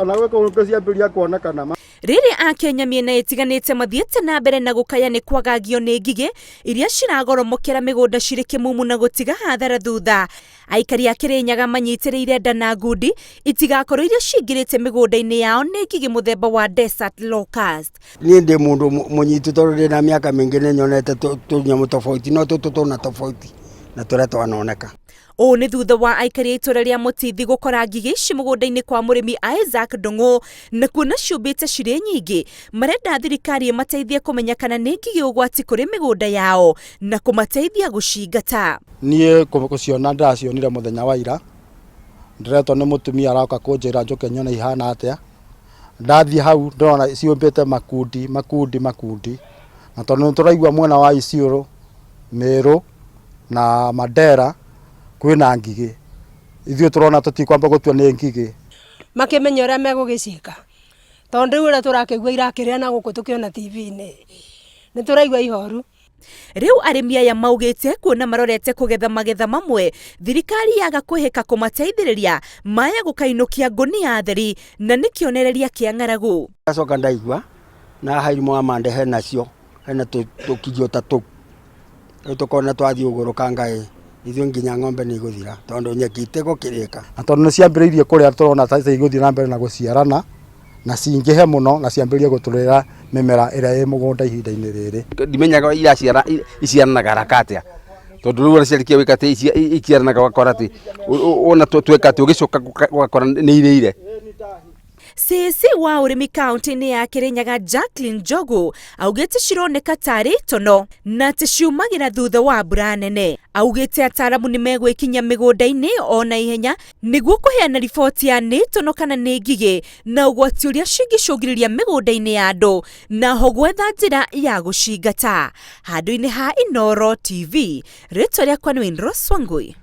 Ona gwĩ kũngĩ ciambĩrĩria kuonekana. Rĩrĩa Akenya mĩena ĩtiganĩte mathiĩte na mbere na gũkaya nĩ kwagagio nĩ ngigĩ iria ciragoromokera mĩgũnda cirĩ kĩmumu na gũtiga hathara thutha, aikari a Kĩrĩnyaga manyitĩrĩire nda na ngundi itigakorwo iria cingĩrĩte mĩgũnda-inĩ yao nĩ ngigĩ mũthemba wa desert locust. Niĩ ndĩ mũndũ mũnyitu tondũ ndĩ na mĩaka mĩingĩ nĩ nyonete tũnyamũ tofauti no tũtũ tũna tofauti na tũrĩa twanoneka. Ũũ nĩ thutha wa aikari a itũra rĩa Mũtithi gũkora ngigĩ ici mũgũnda-inĩ kwa mũrĩmi Isaac Ndung'u na kuona ciũmbĩte cirĩ nyingĩ. Marenda thirikari ĩmateithie kũmenya kana nĩ ngigĩ ũgwati kũrĩ mĩgũnda yao na kũmateithia gũcingata. Niĩ gũciona ndĩracionire mũthenya wa ira, ndĩretwo nĩ mũtumia aroka kũnjĩra njũke nyone ihana atĩa. Ndathiĩ hau ndĩrona ciũmbĩte makundi makundi makundi, na tondũ nĩ tũraigua mwena wa Isiolo, Meru na Mandera kwĩna ngigĩ, ithuĩ tũrona tũtikwamba gũtua nĩ ngigĩ. Makĩmenye ũrĩa megũgĩciĩka, tondũ rĩu ũrĩa tũrakĩigua irakĩrĩa na gũkũ tũkĩona TV-inĩ, nĩ tũraigua ihoru. Rĩu arĩmi aya maugĩte kuona marorete kũgetha magetha mamwe, thirikari yaga kwĩhĩka kũmateithĩrĩria, maya gũkainũkia ngũnia theri na nĩ kĩonereria kĩa ng'aragu. Ndacoka ndaigua na hairimũ wa mande hena cio hena tũkigio ta tũu rĩu tũkona twathiĩ ũguo rũkanga ĩ ithuĩ nginya ng'ombe nĩ igũthira tondũ nyeki itigũkĩrĩka. Na tondũ nĩ ciambĩrĩirie kũrĩa tũrona ta igũthiĩ na mbere na gũciarana na cingĩhe mũno na ciambĩrĩrie gũtũrĩra mĩmera ĩrĩa ĩ mũgũnda ihinda-inĩ rĩrĩ. Ndimenyaga iraciara iciaranaga haraka atĩa tondũ rĩu ona ciarĩkia gwĩka atĩ iciaranaga ũgakora atĩ wona tweka atĩ ũgĩcoka ũgakora nĩ irĩire. CC wa ũrĩmi kaunti-inĩ ya Kĩrĩnyaga Jacqueline Njogu augĩte cironeka tarĩ itono na atĩ ciumagĩra thutha wa mbura nene. Augĩte ataaramu nĩ megwĩkinyia mĩgũnda-inĩ o na ihenya nĩguo kũheana riboti ya nĩ itono kana nĩ ngigĩ na ũgwati ũrĩa cingĩcũngĩrĩria mĩgũnda-inĩ ya andũ na ho gwetha njĩra ya gũcingata. Handũ-inĩ ha Inooro TV, rĩtwa rĩakwa nĩ Wayne Rose Wangui.